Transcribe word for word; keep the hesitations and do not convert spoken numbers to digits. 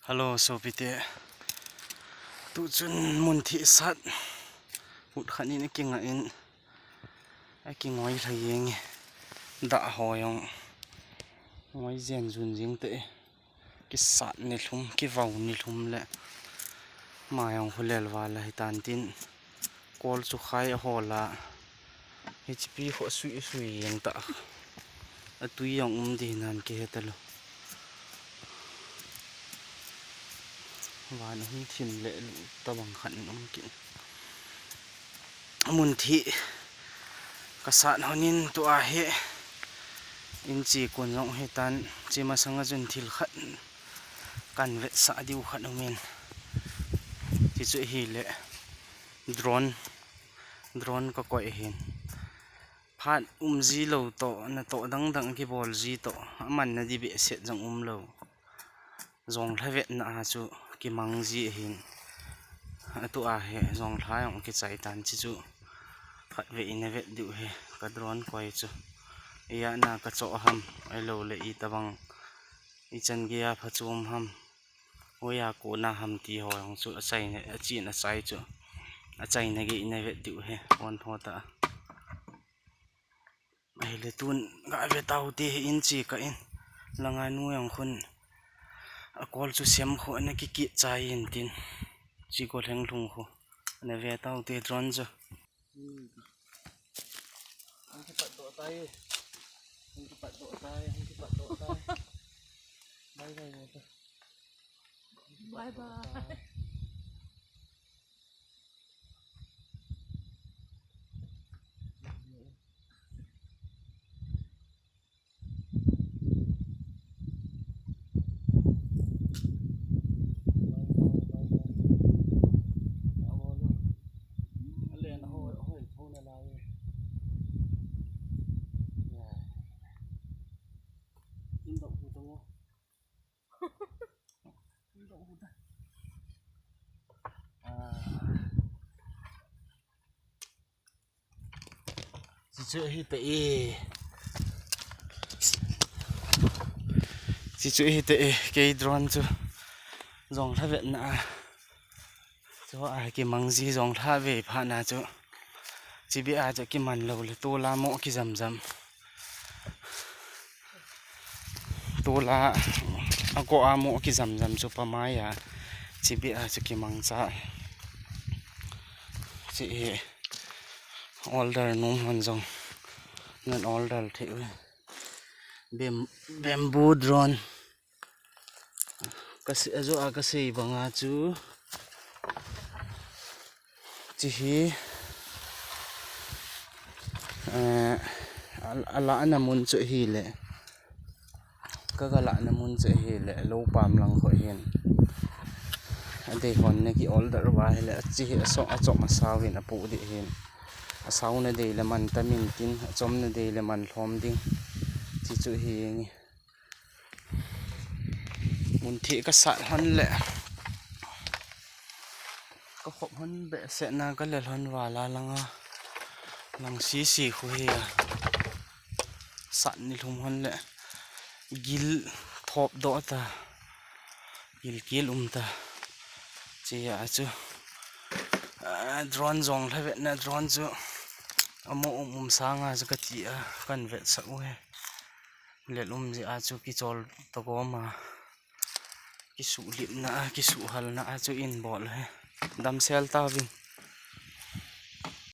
Hello, sopite. Tuchun mun thih sat. Hut khat in akingah in. Akingoi lha jeng e. Dah ho jong. Ngoi jen jun jing te. Kisat ni lhum, kivau ni lhum le. Ma jong khu lel val ahi tan tin. Kol chu khai ahol a. Hiche pi khu sui sui jeng ta. Atui jong um di nan kihe talou. Van hung thim le lu tabang khat in um kin. Mun thih kasat hon in tua hi in chi kun jong hi tan chi masang a chun thil khat kan vetsah diu khat um in. Chi chu hi le drone, drone ka koi hin. Phat um ji lou toh, na toh dang dang kibol ji toh, aman na di behseh jong um lou. Jong lha vetna a chu kimang ji ahin. Atu a he jong lha jong kichai tan chi chu. Phat ve in a vet diu he ka drone koi chu. Iya na ka cho ham, ai lo le i tabang. I chan ge a pha chum ham. Oya ko na ham ti ho jong chu a chai na, a chin a chai chu. A chai na ge in a vet diu he. On tho ta. Ahile tun ga ve tau te hi in chi ka in. Langa nu jong khun. A kol chu sem khu ana kikit chai in tin. Chi ko lheng lhung khu. Ana ve tau te drone chu. Hung kipat doh tai. Hung kipat doh tai. Hung kipat doh tai. Bye bye. Bye bye. Chi chu hi te e. Chi chu hi te e, kei drone chu jong lha vetna a. Chu a kimang ji jong lha ve phat na chu. Chi bia chu kiman lou le tol a mo kijam jam. Tol a, a ko a mo kijam jam chu pa mai a. Chi bia chu kimang cha. Chi hi. Order nom hon jong nan order thei u. Bam-, bamboo drone. Ka se-, ajo a ka sei banga chu. Chi hi. Eh, a, a la na mun chu hi le. Ka ga la na mun chu hi le, lo pam lang kho hin. A dei hon ne ki order va hi le, a chi hi a so, a chom a sao hin a pu di hin. A sao na dei le man ta min tin, a chom na dei le man lhom ding. Chi chu hi ngi. Mun thih ka sat hon le. Ka khop hon behseh na ka lel hon vala langa. Lang sisi khu hi a. Sat ni lhum hon le. Gil thop doh ta. Gil kil um ta. Chi a chu. Ah, drone jong lha vetna drone chu. Amo um um sanga chu ka ti a. Kan vetsah u he. Lel um ji a chu kichol to gom a. Kisuhlipna a, kisuhhalna a chu in bol he. Damsel tauvin.